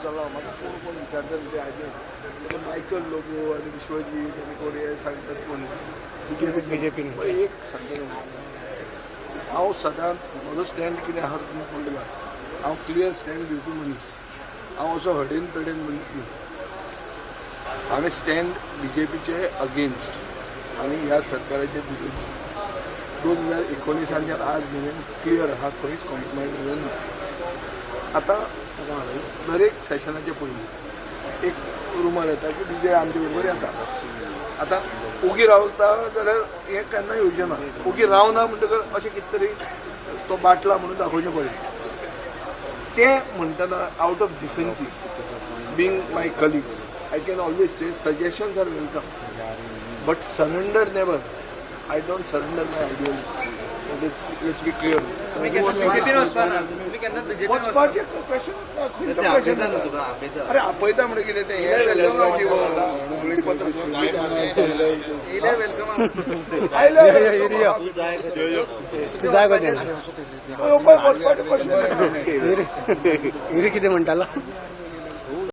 चल्ला. म्हाका कोण कोण विचारतात ते हाजेर. मायकल लोबो आनी विश्वजीत आनी कोण हे सांगतात, कोण बीजेपी. बीजेपीन. एक सांगता तुमकां, हांव सदांच म्हजो स्टँड कितें आहा तुमी पळयला. हांव क्लियर स्टँड घेवपी मनीस. हांव असो हडेन तडेन मनीस न्ही. हांवें स्टँड बीजेपीचे अगेन्स्ट आनी ह्या सरकाराचे विरुद्ध 2019सांच्यान आज मेरेन क्लियर आहा. खंयच कॉम्प्रोमायज जालें ना. आतां दरेक सेशनाचे पयलीं एक रुमर येता की विजय आमचे बरोबर येता. आतां ओगी रावता जाल्यार हें केन्ना येवचें ना. ओगी रावना म्हणटकर अशें कितें तरी तो बाटला म्हणून दाखोवचें पडलें. ते म्हणटना, out of decency, being my colleagues, I can always say suggestions are welcome, but surrender never. I don't surrender my ideology. Let's be clear. तुम्ही केन्ना बीजेपीन वचपाना? तुम्ही केन्ना बीजेपीन? वचपाचें क्वेश्चन खंयचो क्वेश्चन? अरे, आपयता म्हणजे कितें तें? हें पत्र. येयल्यार welcome. आयल्यार. तूं जाय गो तें. वचपाचें क्वेश्चन. हिरी कितें म्हणटालो?